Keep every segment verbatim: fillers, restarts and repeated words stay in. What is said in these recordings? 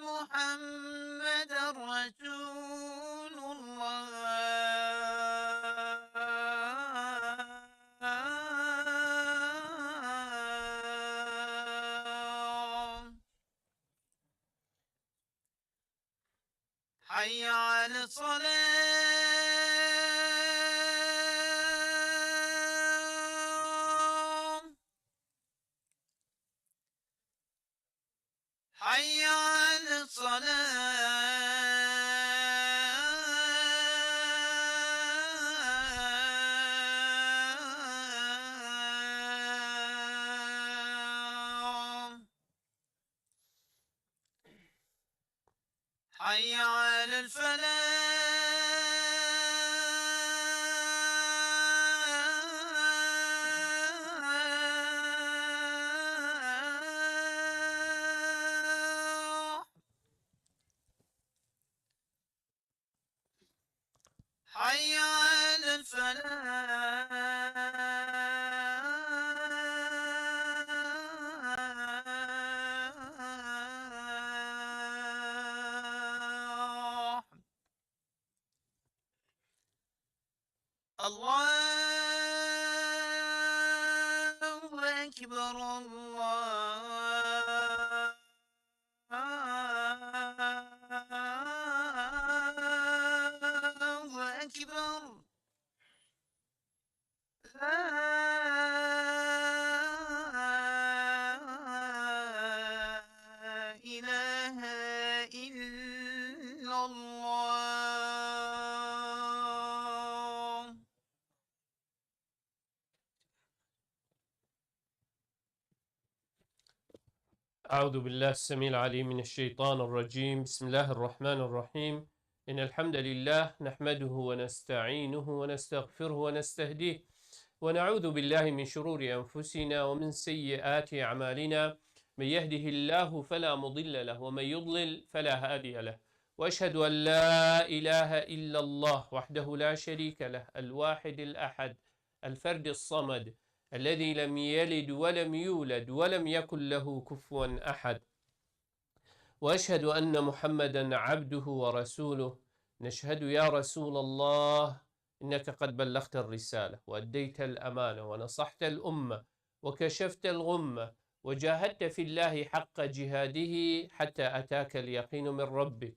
محمدا رسول الله. حي على الصلاة. حي على الصلاة. حي على الفلاح. حي على الفلاح. الله أكبر، الله أكبر. لا إله إلا الله. أعوذ بالله السميع العليم من الشيطان الرجيم. بسم الله الرحمن الرحيم. إن الحمد لله نحمده ونستعينه ونستغفره ونستهديه، ونعوذ بالله من شرور أنفسنا ومن سيئات أعمالنا. من يهده الله فلا مضل له، ومن يضلل فلا هادي له. وأشهد أن لا إله إلا الله وحده لا شريك له، الواحد الأحد، الفرد الصمد، الذي لم يلد ولم يولد ولم يكن له كفوا أحد. وأشهد أن محمدا عبده ورسوله. نشهد يا رسول الله إنك قد بلغت الرسالة وأديت الأمانة ونصحت الأمة وكشفت الغمة وجاهدت في الله حق جهاده حتى أتاك اليقين من ربك،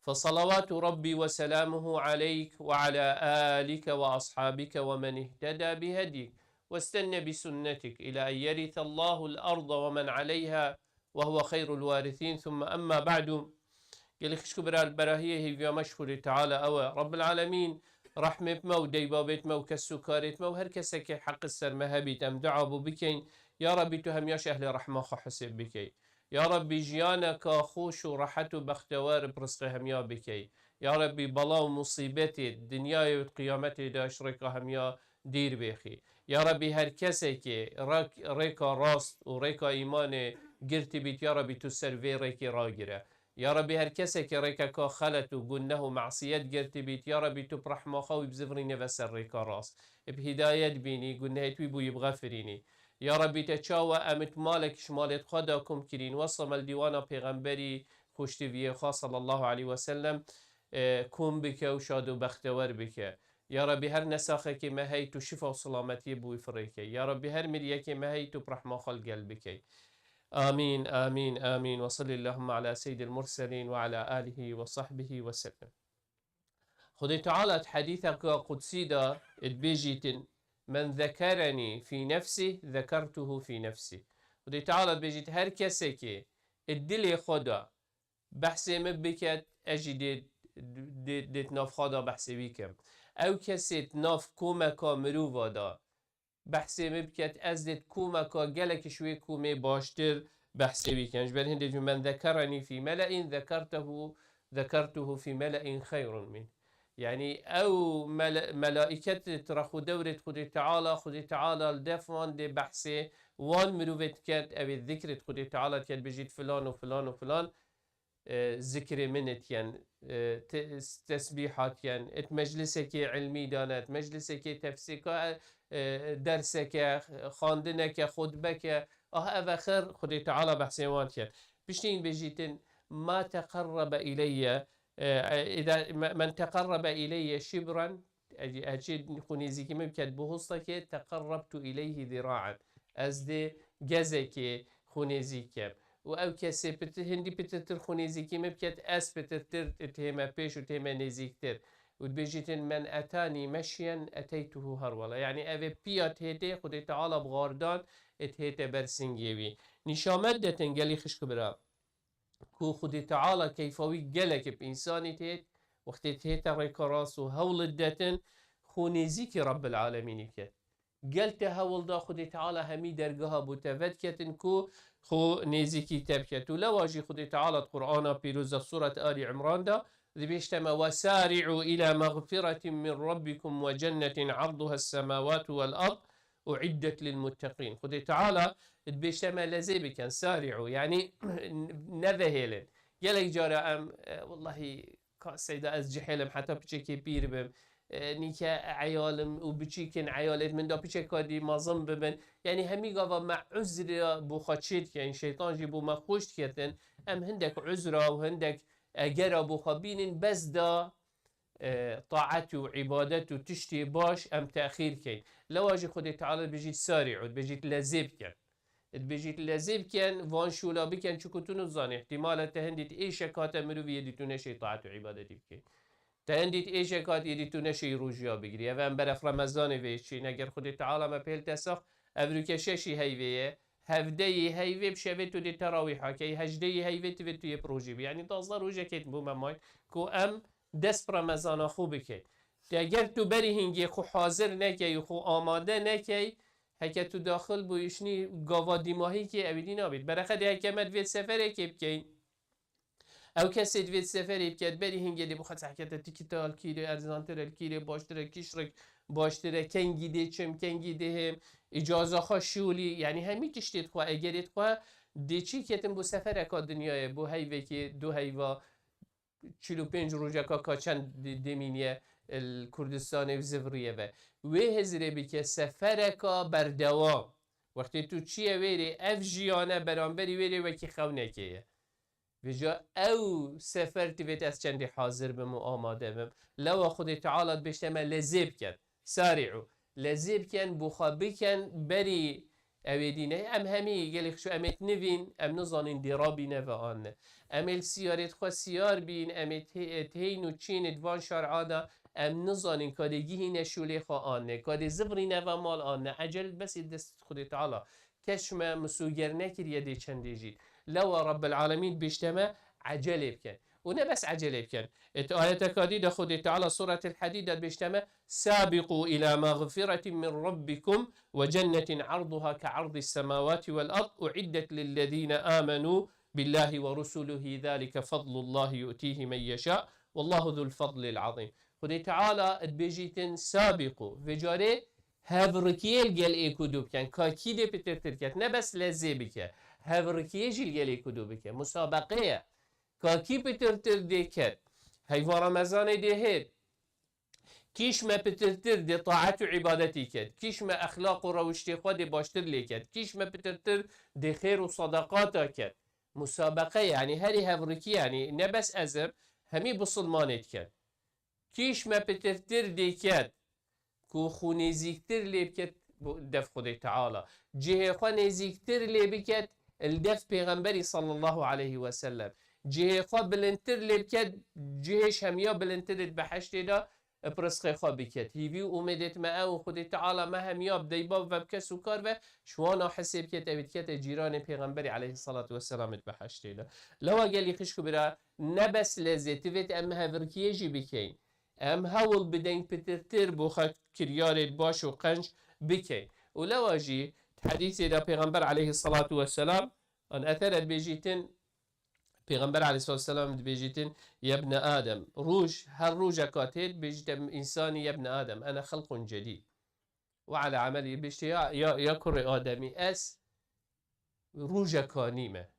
فصلوات ربي وسلامه عليك وعلى آلك وأصحابك ومن اهتدى بهديك واستن بسنتك إلى أن يرث الله الأرض ومن عليها وهو خير الوارثين، ثم أما بعد. Gelî xişk û bira, berahiyê hêviya me ji Xwedê Teala ew e. Rabbil Alemîn rehmê bi me û deybabêt me û kes û karêt me û her kesekê heq ser me hebît, em dua bo bikeyn. Ya Rabbî, tu hemiya ji ehlê rehma xwe hisêb bikey. Ya Rabbî, jiyaneka xweş û rehet û bextewer bi rizqê hemiya bikey. Ya Rabbî, bela û musîbetê dinyayê û qiyametê de ji rêka hemiya dîr bêxî. Ya Rabbî, her kesekê rek-, rêka rast û rêka îmanê girtî bît, ya Rabbî, tu ser vê rêkê ragire. Ya Rabbî, her kesekê rêkeka xelet û guneh û mesiyet girtî bît, ya Rabbî, tu bi rehma xwe wî bizivirîne ve ser rêka rast. Bi hidayet bînî, gunehêt wî bûyî bixefirînî. Ya Rabbî, te çawa em it malek ji malêt xwe da kom kirîn, wesa me li dîwana pêxemberî xweştiviyê xwe sallallahu aleyhi ve sellem, e, kom bike û şad û bextewer bike. Ya Rabbî, her nesaxekê me hey tu şifa û selametiyê bi wî firêkey. Ya Rabbî, her miriyekê me hey tu bi rehma xwe li gel bikey. Amîn, amîn, amîn. Ve sallallahu ala seyyidil murselîn ve ala alihi ve sahbihi ve sellem. Xwedê Teala di hedîseke qudsî de dibêjîtin, "Men zekerenî fî nefsî, zekertuhu fî nefsî." Xwedê Teala dibêjît, her kesekê di dilê xwe de behsê min biket, ez jî dê, dê, dê di nav xwe de behsê wî kim. Ew kesê di nav komeka mirova de behsê min biket, ez dê di komeka gelekî ji wê komê baştir behsê wî kim. Ji ber hindê jî, "Men zekerenî fî mele'in zekertehu, zekertuhu fî mele'in xeyrun min." Yanî ew mele-, melaîket di rex û dewrê di Xwedê Teala, Xwedê Teala li def wan dê behsê wan mirovê diket, ew ê zikrê di Xwedê Teala diket, bijît filan û filan û filan, e, zikrê min etiyen, e, te-, tesbîhat yen, et meclisekê ilmî dane, et meclisekê tefsîka, e, derseke, xwendineke, xutbeke, ah, ev axir Xwedê Teala behsê wan diket. Piştî hîn bêjîtin, ma teqerrebe ileyye, e, e, ida, me-, men teqerrebe ileyye şibran, e, e, çi xwe nêzîkî min biket bi hustekê, teqerrebtu ileyhi zira'en. Ez dê gezekê xwe nêzîk kem. Û ew kesê pitir, hindî pitirtir xwe nêzîkî min biket, ez pitirtir tême pêş û tême nêzîktir. Û dibêjîtin, "Men etani meşyen eteytuhu harwela." Yanî ev ê piya têtê Xwedê Teala bi xwardan ê tête ber singê wî. Nîşamet detin gelî xişk bira. Ku Xwedê Teala keyfa wî gelek bi însanî têt, wextê tête rêka rast û hewl detin, xwe nêzîkî Rabbil Alemînî ket. Gel te hewl da Xwedê Teala hemî dergeha bo te vediketin ku xwe nêzîkî te biket. Û lewa jî Xwedê Teala di Qur'ana Pîroz de Suret Ali Imran de dibêjte me, "Wesari'u ila mexfiretin min rabbikum ve cennetin arduha semawatu vel ard uiddet lil muttaqin." Xwedê Teala dibêjte me lezê bikin, sari'u, yanî nevehêlin. Gelek cara em, e, wellahî, Ka Seyda, ez cihêl im, heta piçekê pîr bim. E, nîke eyalim û biçîkin eyalêt min da piçeka dî mezin bibin. Yanî hemî gava me uzra bo xwe çê dikeyin, şeytan jî bo me xweş diketin. Em hindek uzra û hindek egera bo xwe bînin, bes da, e, taet û îbadet û tiştê baş em texîr keyin. Lewa jî Xwedê Teala dibêjît sarî û dibêjît lezê bikin. Dibêjît lezê bikin, van şûla bikin, çiku tu nizanî. Îhtîmal e te hindî êşek hate mirovî yê dî tu neşey taet û îbadetî bikey. Te hindî êşek hat yê dî tu neşey rojiya bigirî. Ev em beref Remezanê vê çîn. Eger Xwedê Teala me pêl te sax, evroke şeşî heyvê ye, hevdeyî heyvê bi şevê tu dê terawîha key, hejdeyî heyvê tu vê tu yê bi rojî bî. Yanî dazdeh rojekê bo me mayîn ku em dest bi Remezana xwe bikeyn. Eger tu berî hingê xwe hazir nekey û xwe amade nekey, heke tu daxil bû îşnî gava dîmahîkê ew êdî nabît. Bereqedê heke me divêt seferekê bikeyn. Ew kesê divêt seferê biket, berî hingê dê bixwe heke te tikîta li kîrê erzantir e, li kîrê baştir e, kîşrik baştir e, kengî dê çim, kengî dê hêm, îcaza xwe şûlî, yanî hemî tiştê dixwe, egerê dixwe, dê çî ketin bo sefereka dinyayê, bo heyvekê, du heyva, çil û pênc rojeka ka çend dê-, demîniye li Kurdistanê û zivriye ve. Wê hizrê bike sefereka berdewam. Wextê tu çiye wêrê, ev jiyane beramberî wêrê wekî xewnekê ye. Vêca ew sefer divêt ez çendê hazir bim û amade bim. Lewa Xwedê Teala dibêjte me lezê biken. Sarî'û. Lezê biken, bo xwe biken, berî ew ê dî ne. Em hemî gelê xişû em ê nivîn, em nizanîn dê rabîne ve an ne. Em ê li siyarê xwe siyar bîn, em ê tê-, têyn û çîn ê di van şer'a de, em nizanîn ka dê gihîne şûlê xwe an ne, ka dê zivrîne ve mal an ne. Ecel bes ê dest Xwedê Teala. Kes ji me misûger nekiriye dê çendê jî. Lewa Rabbil Alemîn dibêjte me ecelê bikin. Û ne bes ecelê bikin. Ê di ayeteka dî de Xwedê Teala Suretil Hadîd de dibêjte me, "Sabiqû ila mexfiretin min rabbikum ve cennetin arduha ke ardis semawati vel ard uiddet lillezîne amenû billahi ve rusuluhi zalike fadlullahi yu'tihi men yeşâ. Vallahu zul fadlil azîm." Xwedê Teala dibêjîtin, "Sabiqû." Vê carê hevrikiyê li gel êk û du bikin. Ka kî dê pitirtir ket, ne bes lezê bike. Hevrikiyê jî li gel êk û du bike. Musabeqe ye. Ka kî pitirtir dê ket. Heyva Remezanê dê hêt. Kî ji me pitirtir dê taet û îbadetî ket. Kî ji me exlaq û rewiştê xwe dê baştir lê ket. Kî ji me pitirtir dê xêr û sadaqata ket. Musabeqe ye, yanî herî hevrikî, yanî ne bes ez im, hemî bisilmanê dikin. Kî ji me pitirtir dê ket, ku xwe nêzîktir lê biket bo dev Xwedê Teala. Cihê xwe nêzîktir lê biket li dev Pêxemberî sallallahu aleyhi ve sellem. Cihê xwe bilindtir lê biket, cihê ji hemiya bilindtir di behiştê de bi rizqê xwe biket. Hîvî û umêdê me ew, Xwedê Teala me hemiya bi deyba ve bi kes û kar ve, ji wana hisê biket, ew ê dikete cîranê Pêxemberî aleyhissalatu vesselam di behiştê de. Lewa gelî xişk û bira, ne bes lezê, divêt em hevrikiyê jî bikeyn. Em hewl bideyn pitirtir bo xwe kiryarê baş û qenc bikeyn. Û lewa jî di hedîsê de Pêxember aleyhissalatu vesselam an ethere dibêjîtin, Pêxember aleyhissalatu vesselam dibêjîtin, "Yebne Adem." Roj, her rojeka tê dibêjîte însanî, "Yebne Adem, ene xelqun cedîd." Ve ala emelî, biştî ya, ya, ya kurê Ademî, ez rojeka nî me.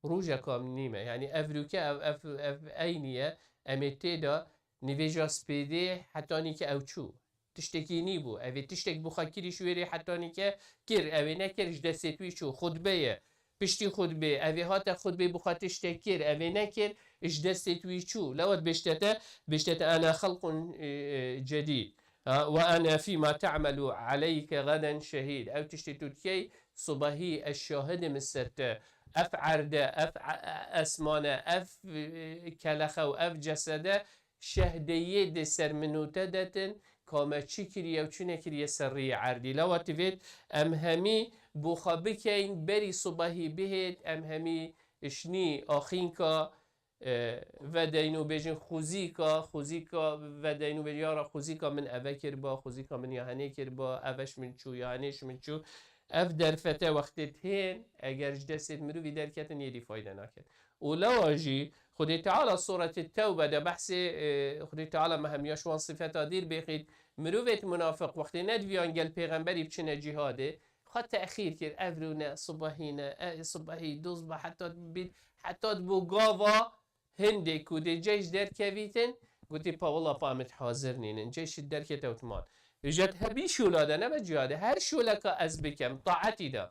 Rojeka nî me. Yanî ev rûke, ev, ev, ev eynî ye. Em ê tê de nivêja spêdê hetanî ke ew çû. Tiştekî nî bû. Ev ê tiştek bû xwe kirî ji wêrê hetanî ke kir. Ew ê nekir ji destê wî çû. Xutbe ye. Piştî xutbê, evê hate xutbê bi xwe tiştek kir, evê nekir, ji destê tu wî çû. Lewa dibêjte te, dibêjte te, "Ana xelqun, e, e, cedîd." Ha, "Ve ana fîma te'melu aleyke geden şehîd." Ew tiştê tu dikey, subahî ez şahid im li ser te. Ev erde, ev e-, e-, esmane, ev, e, kelexe û ev cesede şehdeyê di ser min û te detin, ka me çi kiriye û çi nekiriye ser riyê erdî. Lewa divêt em hemî bo xwe bikeyn, berî subahî bihêt, em hemî şinî axînka, e, vedeyn û bêjin xuzîka, xuzîka vedeyn û bêjin, "Ya Rab, xuzîka min eve kirba, xuzîka min ya henê kirba, eve ji min çû, ya henê ji min çû." Ev derfete wextê dihên, eger ji destê mirovî derketin, yê dî fayde naket. Û lewa jî Xwedê Teala Suretê Tewbe de behsê, e, Xwedê Teala me hemiya ji wan sifeta dîr bêxît. Mirovêt munafiq wextê nediviyan gel pêxemberî biçine cîhadê, xwe texîr kir, ev rûne, subahî ne, e, subahî, duz be, heta bît, heta bo gava hindê ku dê ceyş derkevîtin, gotî, "Pa wela pa em ê hazir nînin." Ceyş derkete û timan. Îjet hebî şola de, nebe cîhadê, her şoleka ez bikem, taetî de.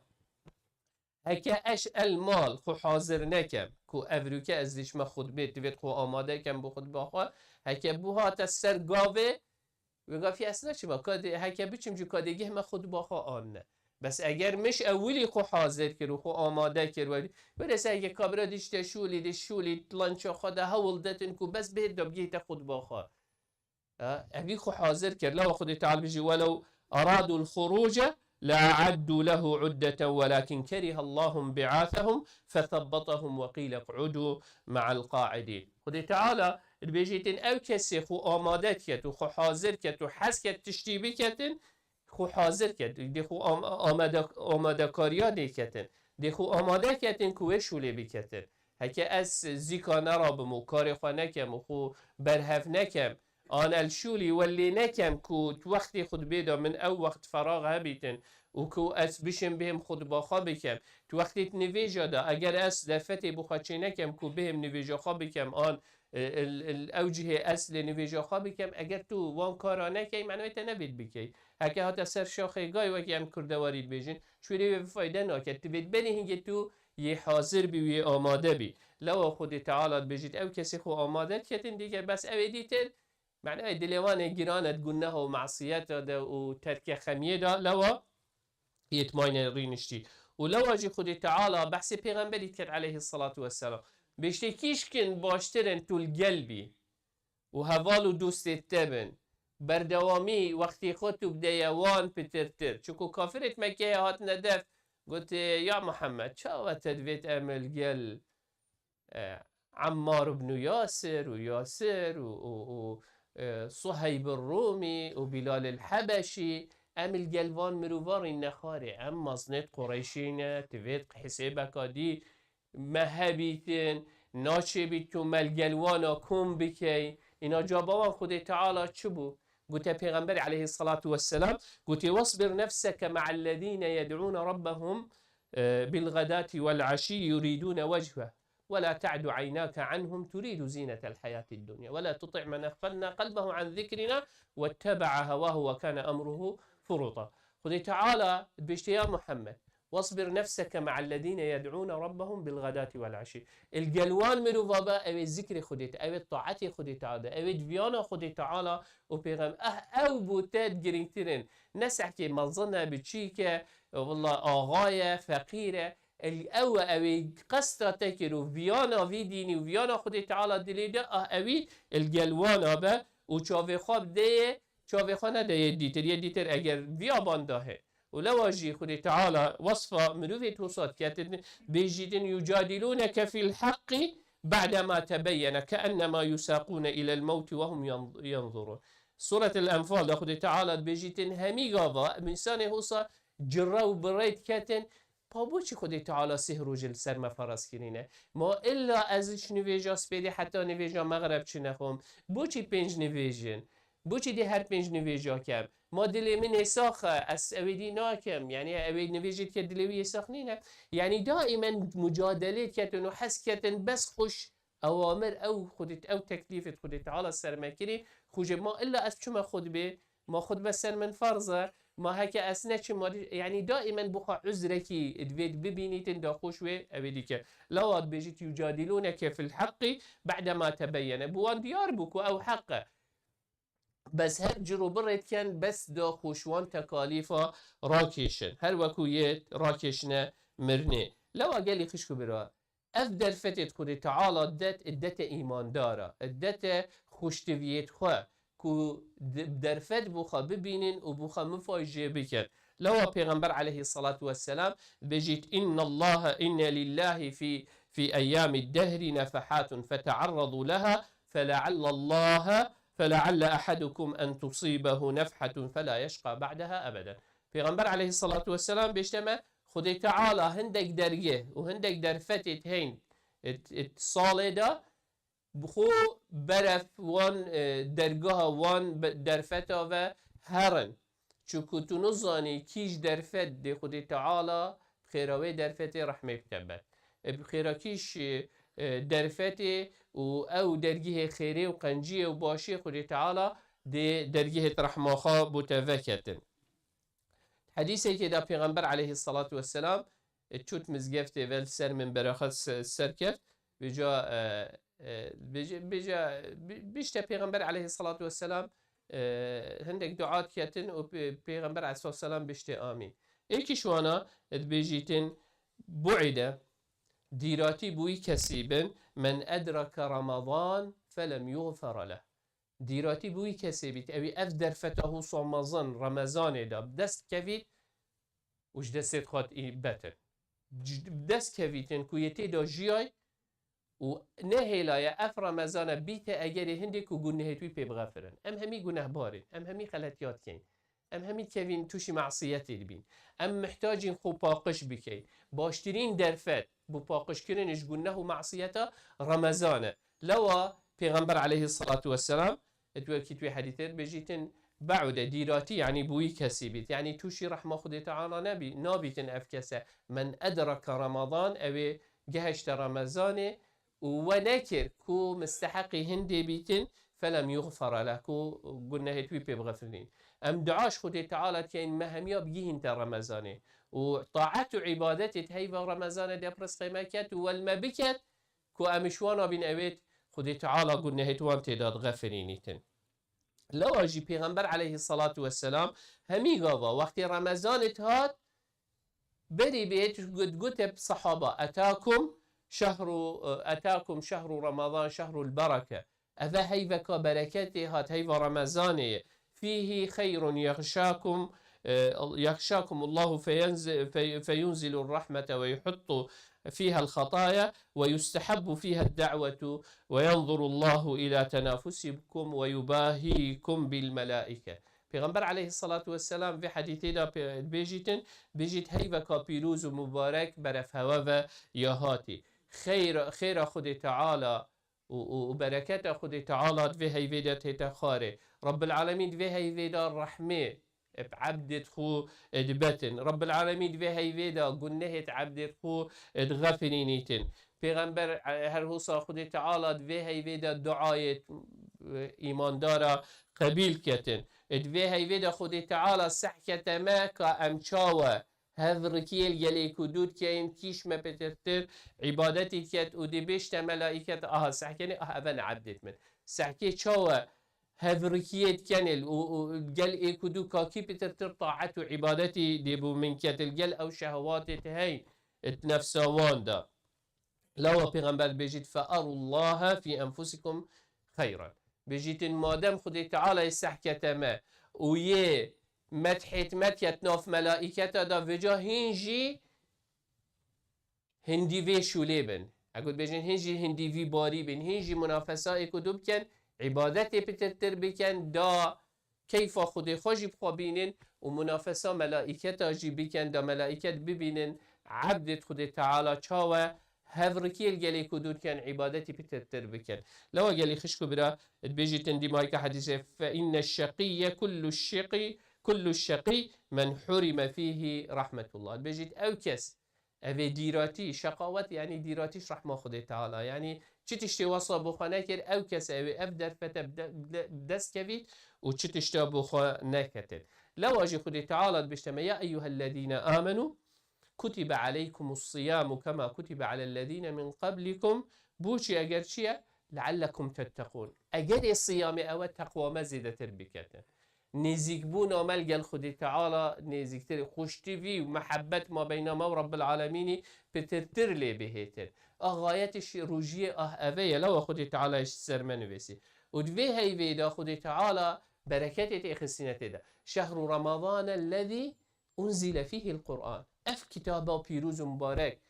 Heke ez el mal xwe hazir nekem, ku evrûke ez diçme xutbê, divêt xwe amade kem bo xutba xwe, heke bû hate ser gavê, wê gavî ez naçima, ka dê, heke biçim jî ka dê geh me xutba xwe an ne. Bes eger min ji ewilî xwe hazir kir û xwe amade kir, we, were se heke kabira dişte şûlî, di şûlî, lança xwe de hewl detin ku bes bê de bigihîte xutba xwe. Ha, evî xwe hazir kir. Lewa Xwedê Teala bijî, "Welew aradul xuruce le'addu lehu uddeten welakin kerihallahum bi'athahum fethabbatahum ve qîle q'udu ma'al qa'idin." Xwedê Teala dibêjîtin, ew kesê xwe amade diket û xwe hazir ket û hez ket tiştî biketin, xwe hazir ket, dê xwe am-, amade-, amadekariya dê ketin. Dê xwe amade ketin ku wê şûlê biketin. Heke ez zîka nerabim û karê xwe nekem û xwe berhev nekem, an el şûlî welê nekem ku tu wextê xutbê de min ew wext ferax hebîtin û ku ez bişim bihêm xutba xwe bikem. Tu wextê nivêja de, eger ez derfetê bi xwe çê nekem ku bihêm nivêja xwe bikem, an, e, el, el, ew cihê ez lê nivêja xwe bikem, eger tu wan kara nekey, mane wê te nevêt bikey. Heke hate ser şaxê gay, wekî em kurdewarî dibêjin, ji wê rê wê fayde nake. Tu vê berê hingê tu yê hazir bî û yê amade bî. Lewa Xwedê Teala dibêjît, ew kesê xwe amade diketin, dîke bes ew ê dîtir, mane ew dilê wan ê giran e di guneh û masiyeta de û terke xemiyê de, lewa yê timayne rîniştî. Û lewa jî Xwedê Teala behsê pêxemberî diket aleyhisselatu vesselam. Bêjtê kîşkin baştir in tu li gel bî û heval û dostê te bin. Berdewamî wextê xwe tu bideye wan pitirtir. Çunku kafirêt Mekkeyê hatine dev, gotê, "Ya Muhammed, çawa te divêt em li gel, e, Ammar ibn Yasir û Yasir û, û, û, e, Suheyb Rûmî û Bilal el Hebeşî, em li gel van mirovan rîn nexwarê, em mezinêt Qureyşî ne, divêt hesêbeka dî me hebîtin, naçêbît tu me li gel wana kom bikey." Îna caba wan Xwedê Teala çi bû? Gote Pêxemberê aleyhisselatu vesselam, gotê, "Wasbir nefseke ma'ellezîne yed'ûne rabbehum, e, bilgedati vel aşî yuridûne wechwe. Ve la ta'du aynake anhum turidu zînetel hayatid dunya. Ve la tuti' men eğfelna qalbehu an zikrina vettebe'a hevahu ve kâne emruhu furuta." Xwedê Teala dibêjte, ya Muhammed, "Wasbir nefseke ma'ellezîne yed'ûne rabbehum bilgedati vel aşî." Li gel wan mirova be, ew ê zikrê Xwedê te, ew ê taetê Xwedê Teala de, ew ê di viyana Xwedê Teala û pêxem-, eh, ew bo te giringtir in. Ne sehkê mezin e, biçîk e, wela axa ye, feqîr e. El-, ew e, ew ê qesta te kir û viyana vî dînî û viyana Xwedê Teala dilê de, ah, ewî li gel wana be û çavê xwe bideyê, çavê xwe nedeyê dîtir. Yê dîtir eger viya ban dahê. Û lewa jî Xwedê Teala wesfa mirovê wisa diketin, bêjîtin, "Yucadilûneke fîl heqqî ba'dema tebeyyene keennema yusaqûne ilel mewtî ve hum yen-, yenzurûn." Suretil Enfal de Xwedê Teala dibêjîtin, hemî gava, em însanê wisa cire û birê diketin, pa boçî Xwedê Teala sih rojê li ser me feraz kirîne? Ma illa ez ji nivêja spêdê heta nivêja mexreb çi nexwim? Boçî pênc nivêjin? Boçî dê her pênc nivêja kem? Ma dilê min ê sax e, ez ew ê dî nakem. Yanî ew ê nivêjê dike dilê wî yê sax nîne. Yanî daîmen mucadelê diketin û hez diketin, bes xwe ji ewamir, ew Xwedê, ew teklîfê Xwedê Teala ser me kirî, xwe ji ma illa ez biçime xutbê, ma xutbe ser min ferz e, Ma heke ez neçim, ma dî-, yanî daîmen bi xwe uzrekî divê bibînîtin, da xweş wê ew ê dike. Lewa dibêjit, "Yucadilûneke fil heqqî ba'de ma tebeyyene." Bi wan diyar bû ku ew heq e. Bes her ciro birêtken, bes da xweş wan tekalîfa rakêşin. Her wekû yê rakêşine mirinê. Lewa gelî xişk û bira, ev derfetê Xwedê Teala det, dete îmandara, dete xweştiviyê xwe, ku d-, derfet bo xwe bibînin û bo xwe mifaj jê bikin. Lewa Pêxember aleyhissalatu vesselam bêjît, "Innallaha, inne lillahi fi, fi eyyami dehri nefehatun fetearradu leha, feleallallaha, felealle ahadukum en tusibehu nefhatun fela yeşqa ba'deha ebeden." Pêxember aleyhissalatu vesselam bêjte me, Xwedê Teala hindek dergeh û hindek derfetê heyîn, it, it salê de, bi xwe beref wan, e, dergeha wan be-, derfeta ve herin. Çunku tu nizanî kîj derfet dê Xwedê Teala bi xêra wê derfetê rehmê bike ber. E, bi xêra kîj, e, derfetê û ew dergehê xêrê û qenciyê û başiyê Xwedê Teala dê dergehê rehma xwe bo te veketin. Hedîsekê de Pêxember aleyhissalatu vesselam, e, çût mizgeftê ve li ser minbera xwe se-, serkeft, vêca, e, e, vêca, vêca, bi-, bişte Pêxember aleyhissalatu vesselam, e, hindek dua diketin û Pê-, Pêxember aleyhissalatu vesselam biştê amîn. Êkî ji wana dibêjîtin, "Bu'ide, dîratî bi wî kesî bin, men edrake Ramadan felem yuğfera leh." Dîratî bi wî kesê bît, ewî ev derfeta hûsa mezin Remezanê de bi dest kevît û ji destê xwe betin. Ji, bi dest kevîtin ku yê tê de jiyay û nehêlaye ev Remezane bîte egerê hindê ku gunehêt wî pê bixefirin. Em hemî gunehbarîn, em hemî xeletiyat keyn. Em hemî kevîn tûşî masiyetê dibîn. Em mihtacîn xwe paqij bikeyn. Baştirîn derfet bo paqijkirinê ji guneh û masiyeta Remezan e. Lewa Pêxember aleyhissalatu vesselam, et wekî tu yê hedîtê dibêjîtin, "Be'ude, dîratî, yanî bi wî kesî bît." Yanî tûşî rehma Xwedê Teala nebî, nabîtin ev kese. Men edrake Ramadan, ew ê gehişte Remezanê, û we nekir ku misteheqî hindê bîtin, felem yuğfara leh, ku gunehêt wî pê bixefirinîn. Em dua ji Xwedê Teala dikeyn, me hemiya bigihînte Remezanê. Û taet û îbadetê di heyva Remezanê de bi rizqê me ket û wel me biket, ku em ji wana bîn ewêt Xwedê Teala gunehêt wan tê de dixefinînîtin. Lewa jî Pêxember aleyhissalatu vesselam hemî gava wextê Remezanê dihat, berî bê tu got, gote bi sahaba, "Etakum şehru, etakum şehru Ramadan, şehrul bereke." Eve heyveka bereketê hat, heyva Remezanê ye. "Fîhî xeyrun yexşakum, e, yexşakumullahu feyenzi-, fe-, feyunzilur rahmete ve yuhuttu fîhel xataya ve yustehebbu fîhed da'wetu ve yenzurullahu ila tenafusikum ve yubahikum bil melaike." Pêxember aleyhissalatu vesselam vê hedîtê de pê-, bêjîtin, bêjît, "Heyveka pîroz û mubarek beref hewe ve ya hatî. Xeyr, xêra Xwedê Teala û, û, û bereketa Xwedê Teala di vê heyvê de tête xwarê. Rabbil Alemîn di vê heyvê de rehmê bi ebdêt xwe dibetin. Rabbil Alemîn di vê heyvê de gunehêt ebdêt xwe dixefinînîtin." Pêxember, e, her hosa Xwedê Teala di vê heyvê de duayê, e, îmandara qebîl ketin. Di vê heyvê de Xwedê Teala sehkete me ka em çawe hev rikiyê li gelê ku dû dikeyin, kîş me pitirtir îbadetî diket û dê bêjte melaiket, "Aha, sehkenê, aha, eve ne ebdêt min." Sehkê çawe hev rikiyê dikenê û, û gel ê ku dû kakî pitirtir taet û îbadetî dê bo min ket li gel ew şehewatê ti hey di nefsa wan de. Lawa Pêxember dibêjît, "Fe arullaha fî enfusikum xeyran." Bêjîtin, madem Xwedê Teala yê sehkete me û yê methêt me diket nav melaîketa de, vêca hîn jî hindî vê şûlê bin. Egot bêjin, hîn jî hindî vî barî bin, hîn jî munafesa ê ku dû bikin, îbadetê pitirtir bikin, da keyfa Xwedê xwe jî bi xwe bînin û munafesa melaîketa jî bikin, da melaîket bibînin, ebdêt Xwedê Teala çawe hevrikiyê li gelê ku dû dikin, îbadetî pitirtir bikin. Lewa gelî xişk û bira, dibêjîtin dîmayka hedîsê, "Fe inne şeqiyye kullu şeqî, kullu şeqî men hurime fîhî rahmetullah." Dibêjît, ew kes, ev ê dîratî, şeqawet, yanî dîratî ji rehma Xwedê Teala. Yanî çi tiştê wesa bo xwe nekir, ew kes ew ê ev derfete bi de-, bi de-, bi dest kevît û çi tişta bo xwe neketin. Lewa jî Xwedê Teala dibêjte me, "Ya eyyuhellezîne amenû, kutibe aleykumus siyamu kema kutibe alellezîne min qablikum." Bo çi, eger çi ye? "Leallekum tetteqûn." Egerê siyamê ew e teqwa me zêdetir biketin. Nêzîkbûna me li gel Xwedê Teala nêzîktir, xweştivî û mehebet mabeyna me û Rabbil Alemînî pitirtir lê bihêtin. A xayetê şi-, rojiyê ah eve ye, lewa Xwedê Teala ji ser me nivêsî. Û di vê heyvê de Xwedê Teala bereketê tê xistîne tê de. "Şehru Ramazan ellezî unzile fîhil Qur'an." Ev kitaba pîroz û mubarek,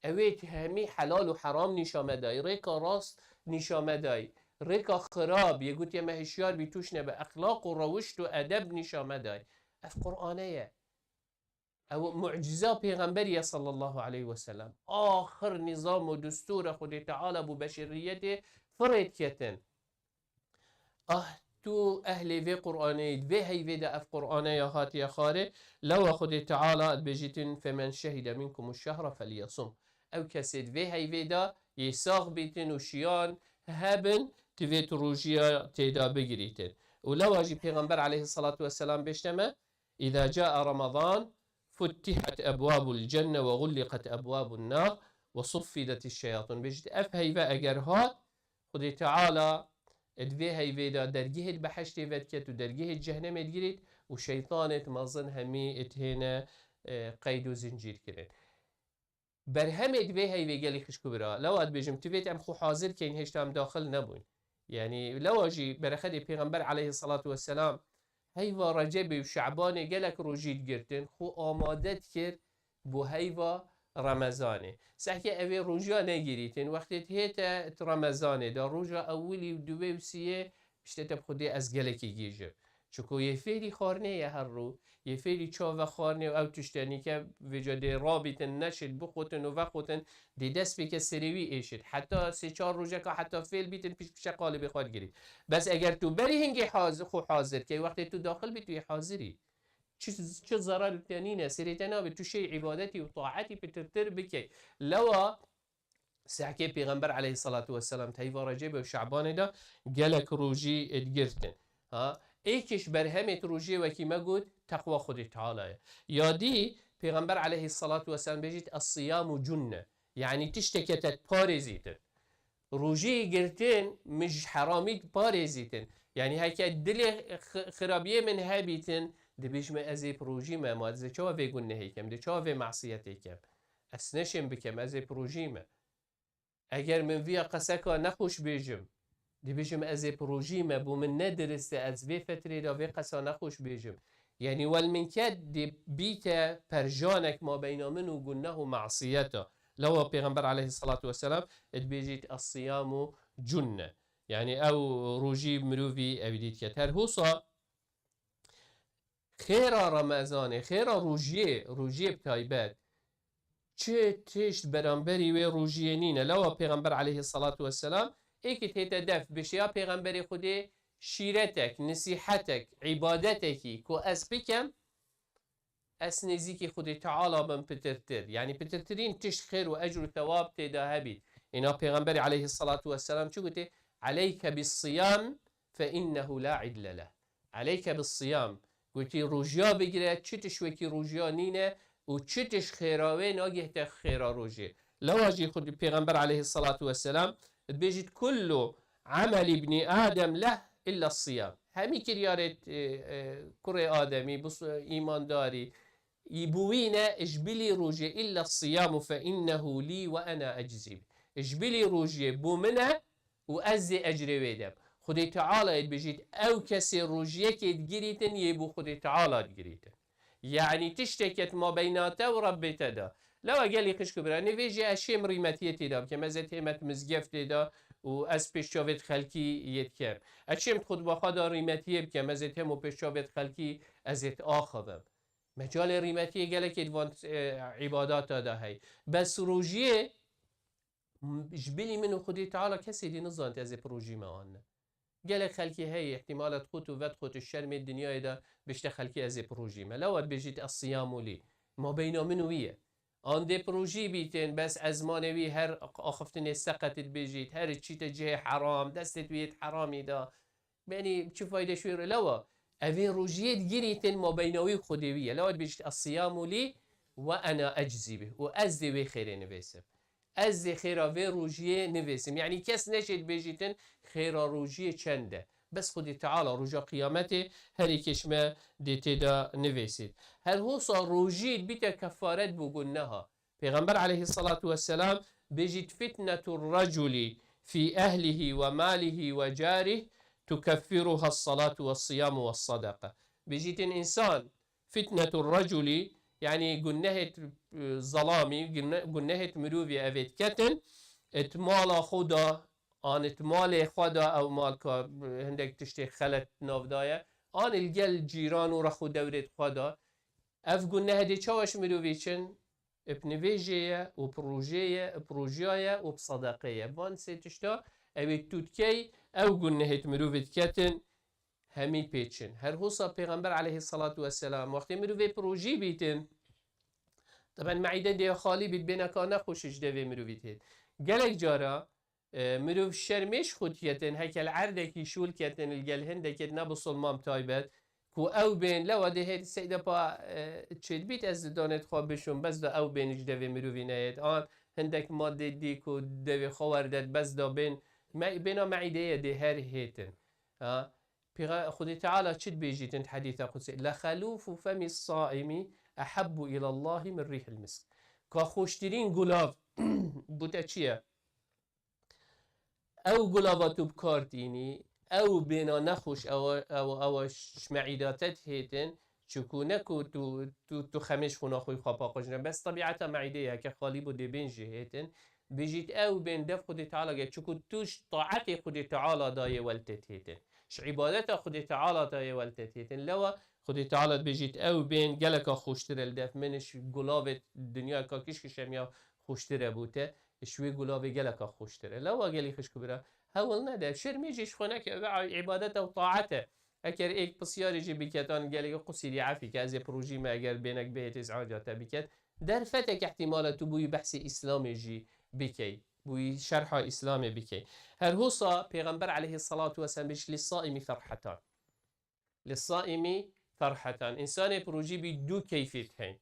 ewê hemî helal û heram nîşa me dayî, rêka rast nîşa me dayî, rêka xirab, yê gotiye me hişyar bî tûş nebe, exlaq û rewişt û edeb nîşa me dayî. Ev Qur'ane ye. Ew mucîza pêxemberî ye sallallahu aleyhi ve sellem. Axir nîzam û destûra Xwedê Teala bo beşeriyetê firê diketin. Ah, tu ehlê vê Qur'anê yî, di vê heyvê de ev Qur'ane ya hatiye xwarê, lewa Xwedê Teala dibêjîtin, "Femen şehide minkumu şehra felyasum." Ew kesê di vê heyvê de yê sax bîtin û şiyan hebin, divê tu rojiya têda bigirîtin. Û lewa jî Pêxember aleyhissalatu vesselam bêjte me, "Îza caa Ramazan, futtihat ebwabul cenne ve gulliqat ebwabun nar ve suffidetiş şeyatun." Bêjit, ev heyve eger hat, Xwedê Teala di vê heyvê de dergehê di behiştê vediket û dergehê di cehnemê digirît û şeytanêt mezin hemî êt hêne, e, qeyd û zincîr kirin. Berhemê di vê heyvê gelî xişk û bira. Lewa dibêjim, tivêt em xwe hazir keyn, hêşta em daxil nebûyn. Yanî lewa jî berexedê Pêxember aleyhissalatu vesselam heyva Recebê û Şebanê gelek rojî digirtin, xwe amade dikir bo heyva Remezanê. Sehke evê rojiya negirîtin, wextê hête Remezanê de, roja ewilî û duwê û siyê, işte te bi Xwedê ez gelekî gîjim. Çuku yê fêrî xwarnê ye her rû, yê fêrî çave xwarnê û ew tiştenî ke vêca dê rabîtin, neşit, bixutin û vexutin, dê dest pê ke serê wî êşit. Heta sê çar rojeka heta fêl bîtin, pişt pişe qalibê xwe digirî. Bes eger tu berî hingê hazi-, xwe hazir key, wextê tu daxil bî, tu yê hazirî. Çi, çi zerar te nîne, serê te nabê, tu şey îbadetî û taetî pitirtir bikey. Lewa sehkê Pêxember aleyhissalatu vesselam teyva Recebê û Şebanê de gelek rojî digirtin. Ha, êkiş berhemê tu rojiyê wekî me got, teqwa Xwedê Teala ye. Ya dî, Pêxember aleyhissalatu vesselam bêjît, "Es-siyamu cunne." Yanî tişteke te parêzîtin. Rojî girtin, min ji heramî parêzîtin. Yanî heke dilê xi-, xirabiyê min hebîtin, dibêjime ez ê bi rojî me, ma ez ê çawa vê gunehê kem, dê çawa vê masiyetê kem? Ez neşêm bikem, ez ê bi rojî me. Eger min viya qeseka nexweş bêjim, dibêjim ez ê bi rojî me, bo min ne dirist e, ez vê fetrê de vê qesa nexweş bêjim. Yanî wel min ket dê bîte perjanek mabeyna min û guneh û masiyeta. Lewa Pêxember aleyhissalatu vesselam dibêjît, "Es-siyamu cunne." Yanî ew rojî mirovî evî dît ket. Her hosa xêra Remezanê, xêra rojiyê, rojiyê bi taybet, çi tişt beramberî wê rojiyê nîne. Lewa Pêxember aleyhissalatu vesselam êkî tête def, bişe ya Pêxemberê Xwedê şîretek, nisîhetek, îbadetekî ku ez bikem, ez nêzîkî Xwedê Teala bim pitirtir. Yanî pitirtirîn tişt xêr û ecr û thewab tê de hebît. Îna Pêxemberê aleyhissalatu vesselam çi gotê? "Aleyke bis-siyam fe innehu la idle leh." "Aleyke bis-siyam." Gotî, "Rojiya bigire, çi tişt wekî rojiya nîne û çi tişt xêra wê nagihte xêra rojê." Lewa jî Xwedê Pêxember aleyhissalatu vesselam dibêjît, "Kullu amel ibni Adem leh illa siyam." Hemî kiryarê, e, e, kurê Ademî, bi s-, îmandarî, î bo wî ne, ji bilî rojê, "illa siyamu fe innehu lî ve ena eczî bî." Ji bilî rojê bo min e û ez zê ecrê wê dem. Xwedê Teala yê dibêjît, ew kesê rojiyekê digirîtin, yê bo Xwedê Teala digirîtin. Yanî tişteke di mabeyna te û Rebbê te de. Lewa gelî xişk û bira, nivêjê ez şêm rîmetiyê tê de bikem, ez ê tême di mizgeftê de û ez pêş çavê di xelkî yê dikem. Ez şêm di xutba xwe de rîmetiyê bikem, ez ê têm û pêş çavê di xelkî ez ê diaxivim. Mecalê rîmetiyê gelekê di van, e, îbadata de hey. Bes rojiyê, m-, ji bilî min û Xwedê Teala kesê dî nizanît ez ê bi rojî me an ne. Gelek xelkê heye, îhtîmal e dixwit û vedixwit û şermê dinyayê de bişte xelkê ez ê bi rojî me. Lewa dibêjît, "Es-siyamu lî." Mabeyna min û wî ye. An dê bi rojî bîtin, bes ezmanê wî her axiftinê seqetî dibêjît, her çîte cihê heram, destê wî yê heramî de. Benî çi fayde şûr lewa? Evê rojiyê digirîtin ma beyna wî û Xwedê wî ye. Lewa dibêjit, "Es-siyamu lî ve ena eczî bih." Û ez dê wê xêrê nivêsim. Ez dê xêra vê rojiyê nivêsim. Yanî kes neşêt bêjîtin xêra rojiyê çend e. Bes Xwedê Teala roja qiyametê her êkê ji me dê tê de nivêsît. Her hosa rojî bîte kefaret bo guneha. Pêxember aleyhissalatu vesselam bêjît, "Fitnetur reculi fî ehlihi ve malihi ve carih tukeffiruha salatu ve siyamu ve sadaka." Bêjîtin însan fitnetur reculi, yanî gunehêt, e, zelamî, gune-, gunehêt mirovî evê diketin, et mala xwe da, an et malê xwe da, ew mal ka, e, hindek tiştê xelet nav daye, an il gel cîran û rex û dewrêt xwe da. Ev guneh dê çawa ji mirovî çin? Bi nivêjê ye û bi rojê ye, bi rojiya ye û bi sedeqê ye. Van sê tişta ew ê tu dikey, ew gunehêt mirovî diketin, hemî pêçin. Her hosa Pêxember aleyhissalatu vesselam, wextê mirovê pirojî bîtin, teben meîde dê xalî bît, bêneka nexweş ji devê mirovî têt. Gelek cara, e, mirov şermê ji xwe diketin, heke li erdekî şûl ketin, li gel hindekê ne bisilman taybet, ku ew bên, lewa dê hêt seyde pa, e, çêdbît ez di danê xwe bişûm, bes da ew bên ji devê mirovî neyêt. An hindek madê dî ku devê xwe werdet, bes da bên, me-, bêna meîdeyê dê her hêtin. Ha? Pêxa-, Xwedê Teala çi dibêjîtin di hedîsa qudsî? "Lexelûfu femî saimi ehabbu îlallahî min rîhil misk." Ka xweştirîn gulav bo te çi ye? Ew gulava tu bi kar tînî, ew bêna nexweş, ew, ew, ew ji meîda te dihêtin, çiku ne ku tu, tu, tu xemê ji xwîna xwe xwe paqijne. Bes tebiata meîdê ye, heke xalî bo dê bên jî hêtin. Bijît ew bên dev Xwedê Teala ge, çiku tu ji taetê Xwedê Teala dayê wel tê dihêtin. Ji îbadeta Xwedê Teala dayê wel tê dihêtin. Lewa Xwedê Teala dibêjît ew bên geleka xweştir e li dev min, ji gulavê dinyayeka kişkişemiya xweştir e bo te. Ji wê gulavê geleka xweştir e. Lewa gelî xişk û bira, hewl nede. Şermê jî ji xwe neke, ev îbadet ew taet e. Eger êk pisyarê jî biket, an gelê qusîrî efî ke ez ê pirojî me eger bênek bihêt îz'aca te biket. Derfetek ihtimale tu bûyî behsê Îslamê jî bikey. Bûyî şerha Îslamê bikey. Her hosa Pêxember aleyhissalatu vesselam bêjît, "Li saimi ferhetan." Li saimi ferhetan. Însanê pirojî bî du keyfê heyn.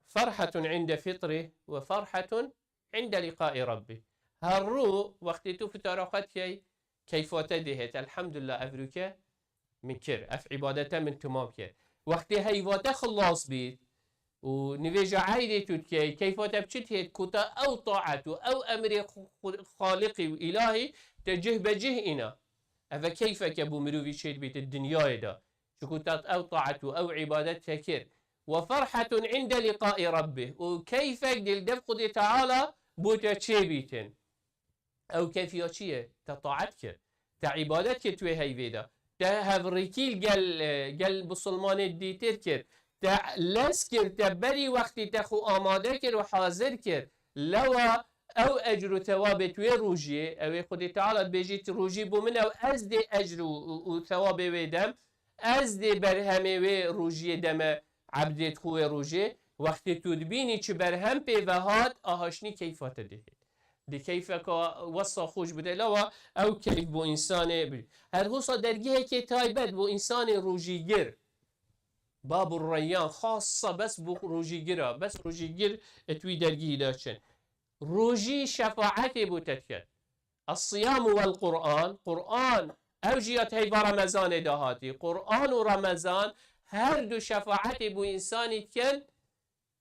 Ferhetun inde fitrih ve ferhetun inde liqa'i Rabbih. Her rû wextê tu fitara xwe dikey, keyfa te dihêt. Elhamdulillah, ev rûke min kir. Ev îbadete min timam kir. Wextê heyva te xilas bît û nivêja eydê tu dikey, keyfa te bi çi dihêt? Ku te ew taet û ew emrê xu-, xu-, Xaliqî û Îlahî te cih be cih îna. Ev e keyfeke bo mirovî çêdibît di dinyayê de. Çiku te ew taet û ew îbadet te kir. Ve ferhetun inde liqa'i Rabbih. Û keyfek dê li dev Xwedê Teala bo te çêbîtin. Ew keyfiya çi ye? Te taet kir. Te îbadet kir tu wê heyvê de. Te hevrîkî li gel, e, gel bisilmanê dîtir kir. Te lez kir, te berî wextî te xwe amade kir û hazir kir. Lewa ew ecr û thewabê tu wê rojiyê, ew ê Xwedê Teala dibêjît, rojî bo min ew, ez dê ecr û, û, û thewabê wê dem, ez dê berhemê wê rojiyê deme ebdê xwe wê rojê. Wextê tu dibînî çi berhem pê ve hat, aha şinî keyfa te dihêt. Di keyfeka wesa xweş bide, lewa ew keyf bo însanê bi. Her hosa dergehekê taybet bo însanê rojîgir. Babur Reyyan, xasa bes bo rojîgira, bes rojîgir et wî dergî de çin. Rojî şefaetê bo te diket. Es-siyamu vel Qur'an, Qur'an, ew jî ya heyva Remezanê de hatî. Qur'an û Remezan her du şefaetê bo însanî dikin,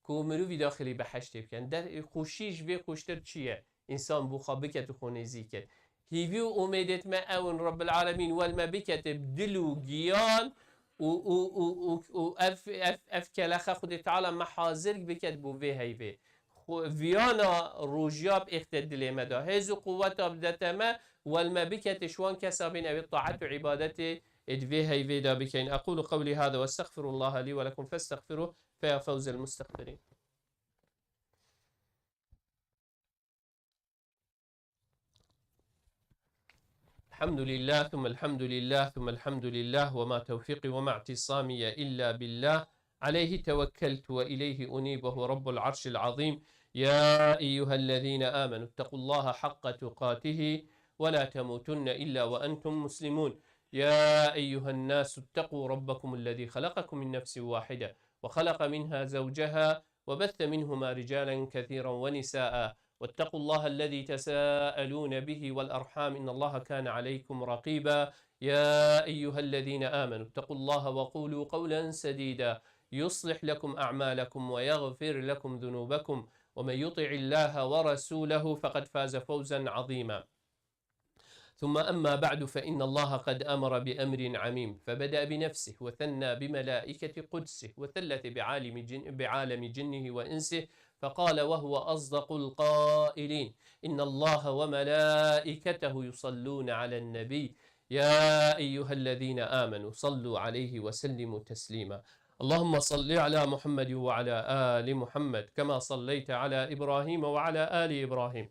ku mirovî daxilî behiştê bikin. Der, xweşî ji vê xweştir çi ye? Însan bo xwe biket û xwe nêzîk ket. Hîvî û umêdêt me ew in, Rabbil Alemîn wel me bikete bi dil û giyan û, û, û, û, û ev, ev, ev kelexe Xwedê Teala me hazir biket bo vê heyvê. Xwe, viyana rojiya bi êxte dilê me de. Hêz û quweta bidete me, wel me bikete ji wan kesa bên ew ê taet û îbadetê ê di vê heyvê de bikeyn. أقول قولي هذا وأستغفر الله لي ولكم فاستغفروه فيا فوز المستغفرين. الحمد لله ثم الحمد لله ثم الحمد لله وما توفيقي وما اعتصامي إلا بالله عليه توكلت وإليه أنيب وهو رب العرش العظيم. يا أيها الذين آمنوا اتقوا الله حق تقاته ولا تموتن إلا وأنتم مسلمون. يا أيها الناس اتقوا ربكم الذي خلقكم من نفس واحدة وخلق منها زوجها وبث منهما رجالا كثيرا ونساء واتقوا الله الذي تساءلون به والأرحام إن الله كان عليكم رقيبا. يا أيها الذين آمنوا اتقوا الله وقولوا قولا سديدا يصلح لكم أعمالكم ويغفر لكم ذنوبكم ومن يطع الله ورسوله فقد فاز فوزا عظيما. ثم أما بعد فإن الله قد أمر بأمر عميم فبدأ بنفسه وثنى بملائكة قدسه وثلث بعالم جن بعالم جنه وإنسه فقال وهو أصدق القائلين إن الله وملائكته يصلون على النبي يا أيها الذين آمنوا صلوا عليه وسلموا تسليما. اللهم صل على محمد وعلى آل محمد كما صليت على إبراهيم وعلى آل إبراهيم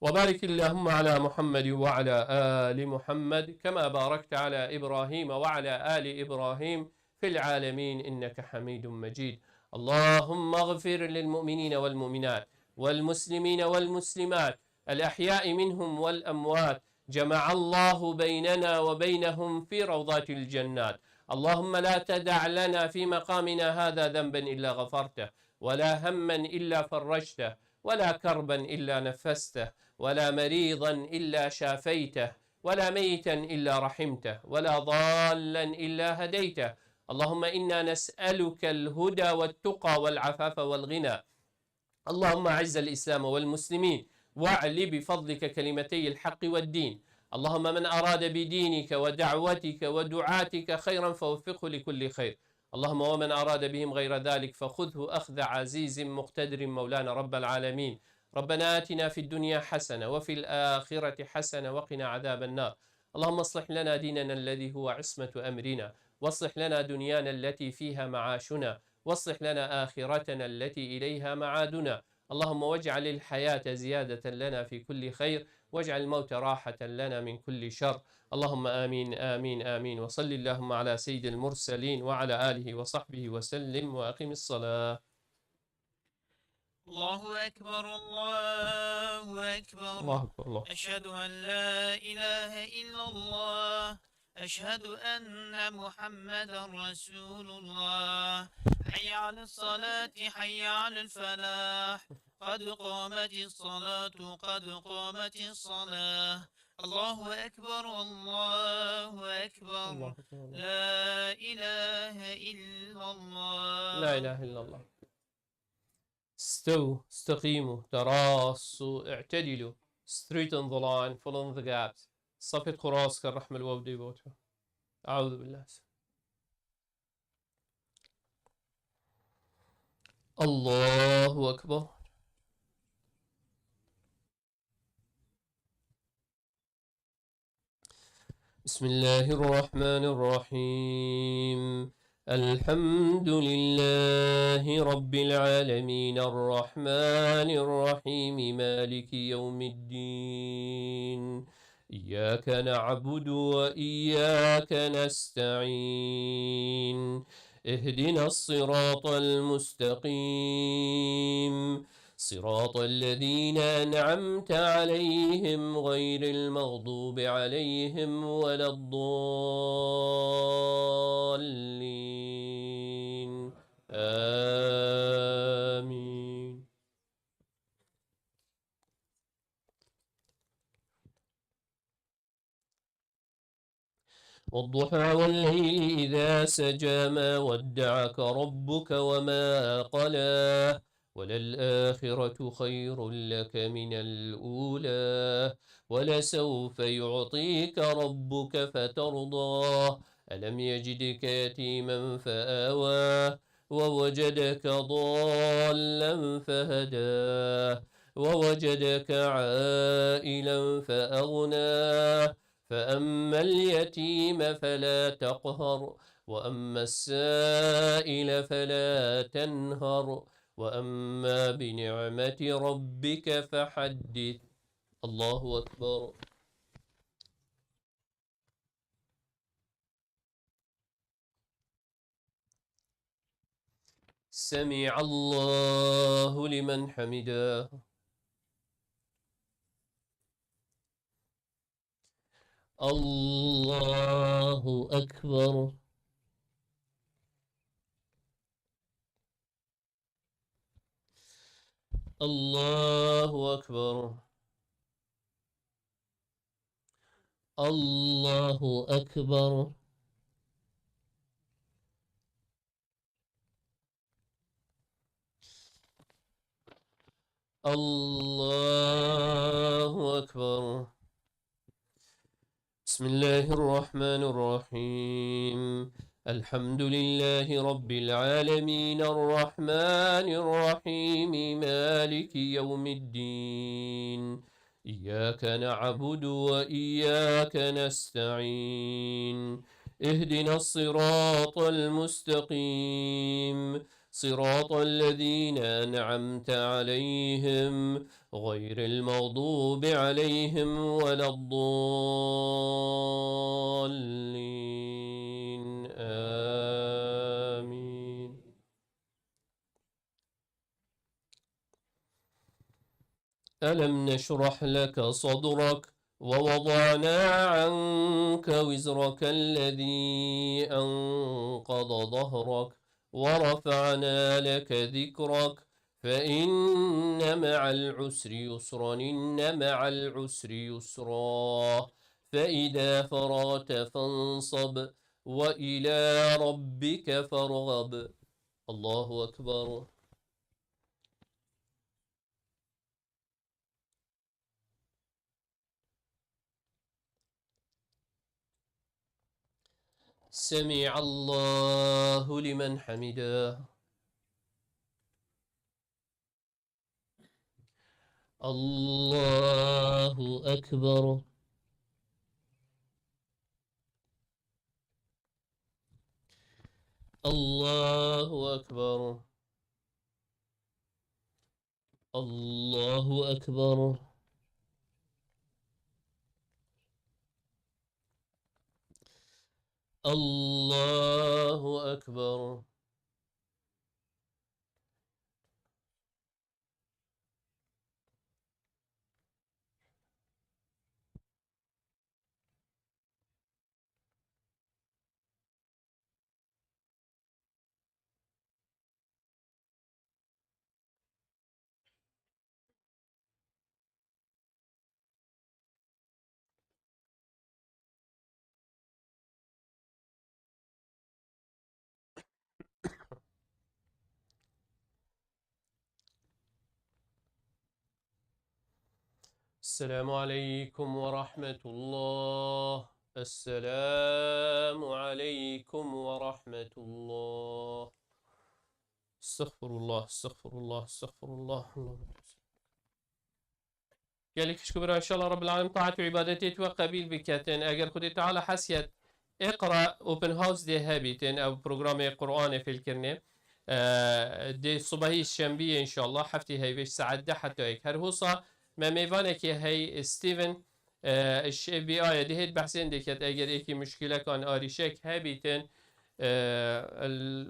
وبارك اللهم على محمد وعلى آل محمد كما باركت على إبراهيم وعلى آل إبراهيم في العالمين إنك حميد مجيد. اللهم اغفر للمؤمنين والمؤمنات والمسلمين والمسلمات الأحياء منهم والأموات. جمع الله بيننا وبينهم في روضات الجنات. اللهم لا تدع لنا في مقامنا هذا ذنبا إلا غفرته ولا هما إلا فرجته ولا كربا إلا نفسته ولا مريضا إلا شافيته ولا ميتا إلا رحمته ولا ضالا إلا هديته. اللهم إنا نسألك الهدى والتقى والعفاف والغنى. اللهم أعز الإسلام والمسلمين واعل بفضلك كلمتي الحق والدين. اللهم من أراد بدينك ودعوتك ودعاتك خيرا فوفقه لكل خير. اللهم ومن أراد بهم غير ذلك فخذه أخذ عزيز مقتدر مولانا رب العالمين. ربنا آتنا في الدنيا حسنة وفي الآخرة حسنة وقنا عذاب النار. اللهم أصلح لنا ديننا الذي هو عصمة أمرنا وأصلح لنا دنيانا التي فيها معاشنا وأصلح لنا آخرتنا التي إليها معادنا. اللهم واجعل الحياة زيادة لنا في كل خير واجعل الموت راحة لنا من كل شر. اللهم آمين، آمين، آمين. وصل اللهم على سيد المرسلين وعلى آله وصحبه وسلم وأقم الصلاة. الله أكبر، الله أكبر. الله أكبر، الله. أشهد أن لا إله إلا الله. أشهد أن محمدا رسول الله. حي على الصلاة، حي على الفلاح. قد قامت الصلاة، قد قامت الصلاة. الله أكبر، الله أكبر. الله أكبر، الله. لا إله إلا الله. لا إله إلا الله. استووا، استقيموا، تراصوا، اعتدلوا. Straighten the line, fill in the gaps. صفت خراس كالرحمة الوودي بوتو. أعوذ بالله. الله أكبر. بسم الله الرحمن الرحيم. الحمد لله رب العالمين الرحمن الرحيم مالك يوم الدين. إياك نعبد وإياك نستعين. اهدنا الصراط المستقيم. صراط الذين أنعمت عليهم غير المغضوب عليهم ولا الضالين. آمين. والضحى والليل إذا سجى ما ودعك ربك وما قلى وللآخرة خير لك من الأولى ولسوف يعطيك ربك فترضى ألم يجدك يتيما فآوى ووجدك ضالا فهدى ووجدك عائلا فأغنى فأما اليتيم فلا تقهر وأما السائل فلا تنهر وأما بنعمة ربك فحدث. الله أكبر. سمع الله لمن حمده. الله الله أكبر. الله أكبر. الله أكبر. الله أكبر. بسم الله الرحمن الرحيم. الحمد لله رب العالمين، الرحمن الرحيم، مالك يوم الدين. إياك نعبد وإياك نستعين. اهدنا الصراط المستقيم، صراط الذين أنعمت عليهم، غير المغضوب عليهم ولا الضالين. آمين. ألم نشرح لك صدرك ووضعنا عنك وزرك الذي أنقض ظهرك ورفعنا لك ذكرك فإن مع العسر يسرا، إن مع العسر يسرا، فإذا فرغت فانصب، وإلى ربك فارغب. الله أكبر. سمع الله لمن حمده. الله أكبر. الله أكبر. الله أكبر. الله أكبر. السلام عليكم ورحمة الله. السلام عليكم ورحمة الله. استغفر الله، استغفر الله، استغفر الله. اللهم Gelek xişk bira, inşallah Rabbil Alemin taat û îbadetê we qebîl biketin. Eger Xwedê Teala hesiyet, Iqra Open House dê hebîtin, ew programê Qur'anê fêlkirinê. E, dê subahî şembiyê inşallah, heftê heyvê saet deh heta yek. Her hosa me mêvanekê hey Steven, e, ji B I A ye, dê hêt behsên diket, eger êkî muşkîlekan arîşek hebîtin, e, el,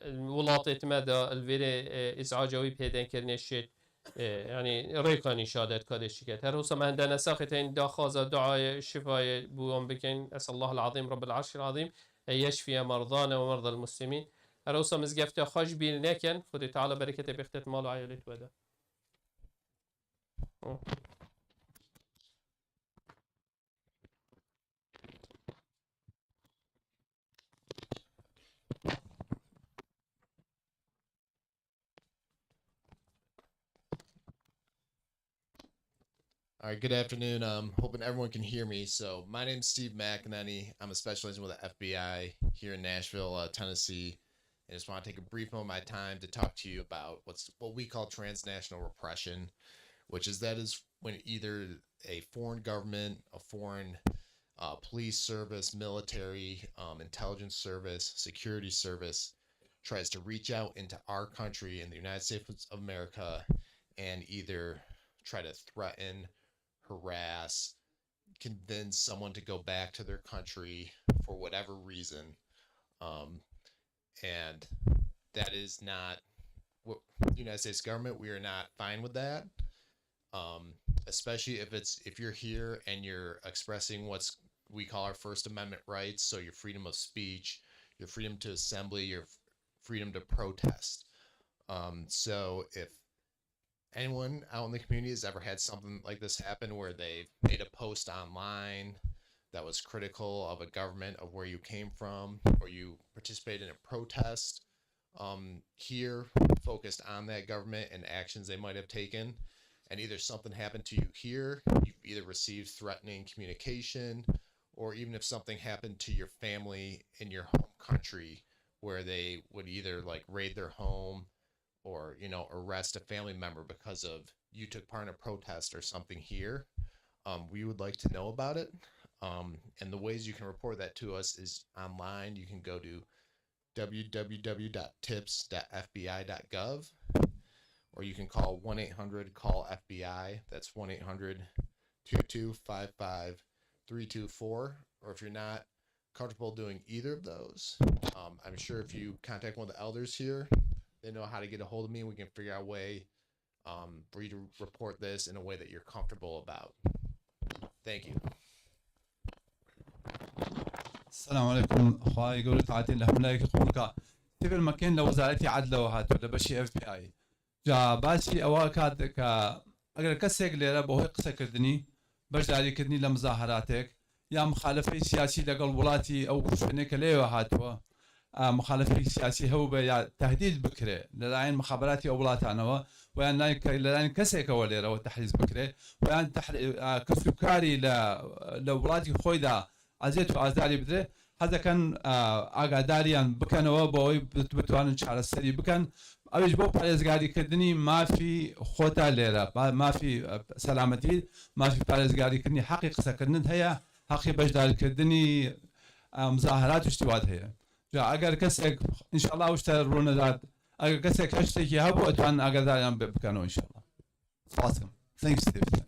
el welatê me de, el vêrê, e, îzaca wî pêdenkirinê şêt. E, yanî rêka nîşadet kadê şiket. Her hosa me hende nesaxê tên daxwaza duayê, şifayê bû wan bikin. Esallah el-azîm, Rabbil arşil azîm, e, yeşfiye merdane ve merdel muslimin. Her hosa mizgefte xwe ji bîr nekin. Xwedê Teala bereketê bêxtet mal û eyalê tu wede. All right, good afternoon. Um, hoping everyone can hear me. So my name's Steve McEnany. I'm a special agent with the F B I here in Nashville, uh, Tennessee. I just want to take a brief moment of my time to talk to you about what's, what we call transnational repression, which is that is when either a foreign government, a foreign, uh, police service, military, um, intelligence service, security service tries to reach out into our country in the United States of America and either try to threaten, harass, convince someone to go back to their country for whatever reason. Um, and that is not what, the United States government, we are not fine with that. Um, especially if it's, if you're here and you're expressing what's we call our First Amendment rights. So your freedom of speech, your freedom to assembly, your f- freedom to protest. Um, so if anyone out in the community has ever had something like this happen where they made a post online that was critical of a government, of where you came from, or you participated in a protest, um, here focused on that government and actions they might have taken, and either something happened to you here, you've either received threatening communication, or even if something happened to your family in your home country, where they would either like raid their home or, you know, arrest a family member because of you took part in a protest or something here, um, we would like to know about it. Um, and the ways you can report that to us is online. You can go to www.tips.fbi.gov, or you can call one eight hundred call F B I. That's one eight hundred two two five five three two four. Or if you're not comfortable doing either of those, um, I'm sure if you contact one of the elders here, they know how to get a hold of me. We can figure out a way, um, for you to report this in a way that you're comfortable about. Thank you. سلام علیکم. خوای گەورە تاعاتین لە هەملایەکی قوڵکە. تێبێت مەکەین لە وەزارەتی عەدلەوە هاتووە، لە بەشی F B I. جا باسی ئەوە کات کە ئەگەر کەسێک لێرە بەهۆی قسەکردنی، بەشداریکردنی لە مزاهراتێک یا مخالفەی سیاسی لەگەڵ وڵاتی ئەو شوێنێک کە لێوە هاتووە، ئا، مخالفەی سیاسی هەبوو بێ یا تەهدید بکرێ لەلایەن مخابراتی ئەو وڵاتانەوە، و یان لای کە- لەلایەن کەسێکەوە لێرەوە تەحریز بکرێ، و یان تەحر- ئا، کەسوکاری لە لە وڵاتی خۆیدا ئەزیەت و ئازاری بدرێ، حەز دەکەن، ئا، ئاگاداریان بکەنەوە بۆ ئەوەی بت- بتوانن چارەسەری بکەن. ئەویش بۆ پارێزگاریکردنی مافی خۆتا لێرە، با- مافی، ئە، سەلامەتی، مافی پارێزگاریکردنی، حەقی قسەکردنت هەیە، حەقی بەشدارکردنی، ئە، مزاهرات و شتیوات هەیە. جا ئەگەر کەسێک، ئینشاءالله ئەو شتە ڕوونەدات، ئەگەر کەسێک هەر شتێکی هەبوو ئەتوان ئاگاداریان بێ- بکەنەوە ئینشاءالله. سپاس دەکەم. Thanks Steve.